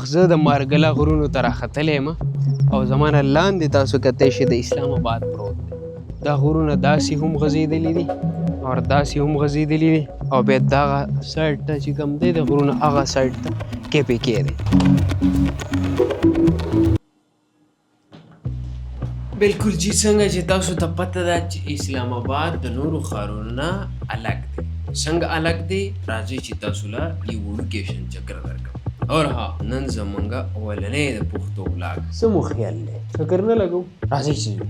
وخت زه د مارګله غرونو ته راختلی یم او زما نه لاندې تاسو کتی شئ د اسلام آباد پروت دی. دا غرونه داسې هم غځېدلي دي او داسې هم غځېدلي دي او بیا دغه سایډ ته چې کوم دی د غرونو هغه سایډ ته کې پی کې دی. بالکل جی، څنګه چې تاسو ته پته ده چې اسلام آباد د نورو ښارونو نه الګ دی. څنګه الګ دی؟ راځئ چې تاسو له یو وړوکی شان چکر درکړم. اور ها، نن زمونږ اولنی د پښتو ولاګ. څه مو خیال دی؟ چکر نه لګو؟ راځئ چې ځو.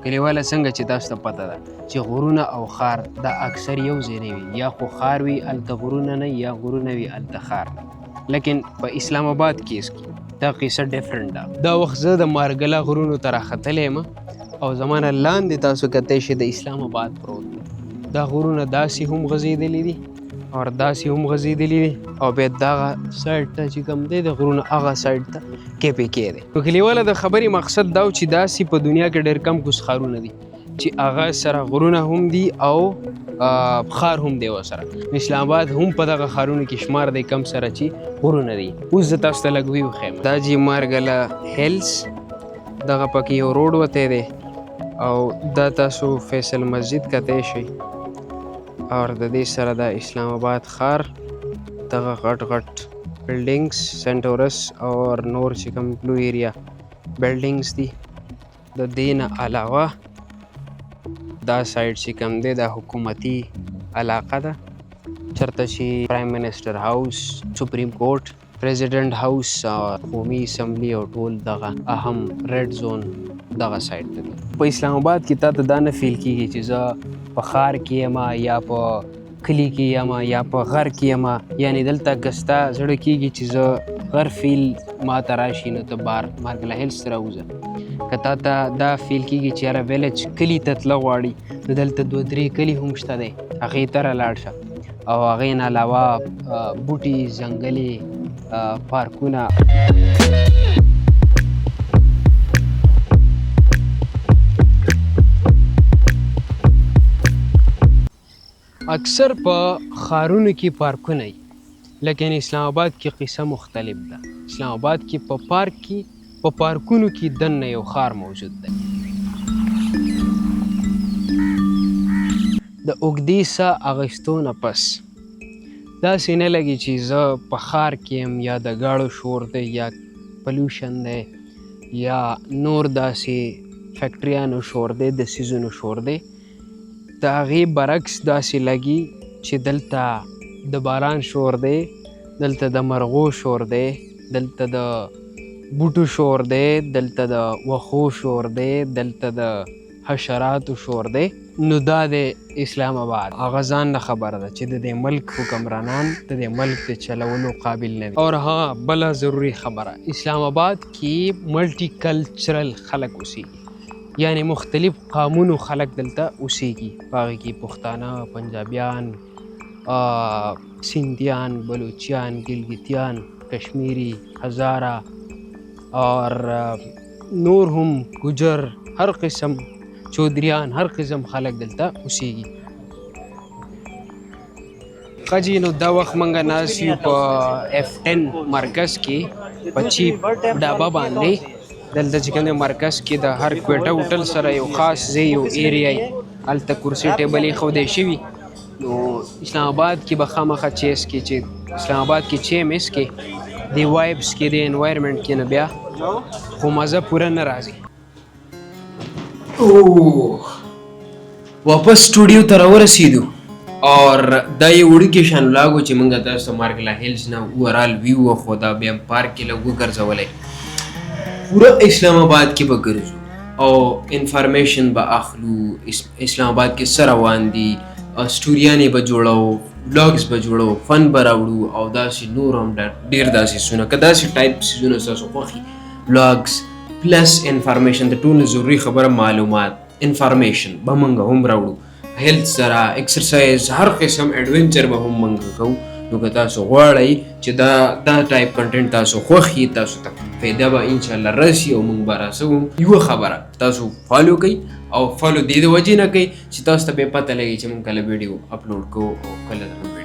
کلیواله، څنګه چې تاسو ته پته ده چې غرونه او ښار دا اکثر یو ځای نه وي، یا خو ښار وي هلته غرونه نه، یا غرونه وي هلته ښار نه، لیکن په اسلام آباد کیس کې دا قصه ډیفرنټ ده. دا وخت زه د مارګله غرونو ته راختلی یم او زما نه لاندې تاسو کتی شئ د اسلام آباد پروت دی. دا غرونه داسې هم غځېدلي دي او داسې هم غځېدلي دي او بیا دغه سایډ ته چې کوم دی د غرونو هغه سایډ ته کې پی کې دی. نو کلیواله، د خبرې مقصد دا و چې داسې په دنیا کې ډېر کم کوس ښارونه دي چې هغه سره غرونه هم دي او ښار هم دی ورسره. اسلام آباد هم په دغه ښارونو کې شمار دی کم سره چې غرونه دي. اوس زه تاسو ته لږ ویو ښیم. دا جی مارګله هیلز، دغه پکې یو روډ وتی دی او دا تاسو فیصل مسجد کتی شئ او د دې سره د اسلام آباد ښار دغه غټ غټ بلډینګز، سنټورس او نور چې کوم بلو ایریا بلډینګز دي. د دې نه علاوه دا سایډ چې کوم دی دا حکومتي علاقه ده، چرته چې پرایم منسټر هاوس، سپریم کورټ، پریزیډنټ هاوس، قومي اسمبلی او ټول دغه اهم ریډ زون دغه سایډ ته دي. په اسلام آباد کې تا ته دا نه فیل کیږي چې زه په ښار کې یم یا په کلي کې یم یا په غر کې یم. یعنی دلته که ستا زړه کیږي چې زه غر فیل ما ته راشي، نو ته بار مارګله هیلز ته راوځه. که تا ته دا فیل کیږي چې یاره ویلج کلي ته تله غواړي، نو دلته دوه درې کلي هم شته دی، هغې ته را لاړ شه. او هغې نه علاوه بوټي، ځنګلې، پارکونه. اکثر په ښارونو کې پارکونه وي، لیکن اسلام آباد کې قصه مختلف ده. اسلام آباد کې په پارک کې، په پارکونو کې دننه یو ښار موجود دی. د اوږدې ساه اخیستو نه پس داسې نه لګي چې زه په ښار کې یم، یا د ګاړو شور دی، یا پلوشن دی، یا نور داسې فیکټریانو شور دی، د څیزونو شور دی. د هغې برعکس داسې لګي چې دلته د باران شور دی، دلته د مرغو شور دی، دلته د بوټو شور دی، دلته د وښو شور دی، دلته د حشراتو شور دی. نو دا دی اسلام آباد. هغه ځان نه خبره ده چې د دې ملک حکمرانان د دې ملک د چلولو قابل نه دي. اور ها، بله ضروري خبره، اسلام آباد کې ملټي کلچرل خلک اوسیږي، یعنی مختلف قامونو خلک دلته اوسیږي. په هغې کې پښتانه، پنجابیان، سندیان، بلوچیان، ګلګتیان، کشمیری، هزاره اور نور هم، ګجر، هر قسم چودریان، هر قسم خلک دلته اوسیږي. ښه جي، نو دا وخت مونږ ناست یو په اف 10 مرکز کې په چیپ ډابه باندې. دلته چې کوم مرکز کې د هر کوټه هوټل سره یو خاص ځای، یو ایریا، هلته کرسي ټیبل ایښودی شوي. نو اسلام آباد کې به خامخا چیز کې چې اسلام آباد کې چې مس کې دی وایبس کې دی انوایرمنټ کې، نو بیا خو مزه پوره نه راځي. اوه، واپس سټوډیو ته راورسېدو اور دا یو وړوکی شان ولاګ و چې موږ تاسو ته مارګلا هیلز نه اوورال ویو وښوده، بیا پارک کې لږ وګرځولی. پوره اسلام آباد کې به ګرځو. او انفارمیشن به اخلو، اسلام آباد کې څه روان دي، سټوریانې به جوړو، ولاګز به جوړو، فن به راوړو او داسې نور هم ډېر داسې څیزونه. که داسې ټایپ څیزونه ستاسو خوښ وي، ولاګز پلس انفارمیشن، د ټولو ضروري خبره معلومات، انفارمیشن به موږ هم راوړو، هیلث سره، اکسرسایز، هر قسم اډونچر به هم موږ کوو. نو که تاسو غواړئ چې دا ټایپ کنټینټ تاسو خوښ یي، تاسو ته فایده به انشاءالله رسي او موږ به راسوو. یوه خبره تاسو فالو کړئ او فالو دې د وجې نه کوئ چې تاسو ته به پته لګي چې موږ کله ویډیو اپلوډ کوو او کله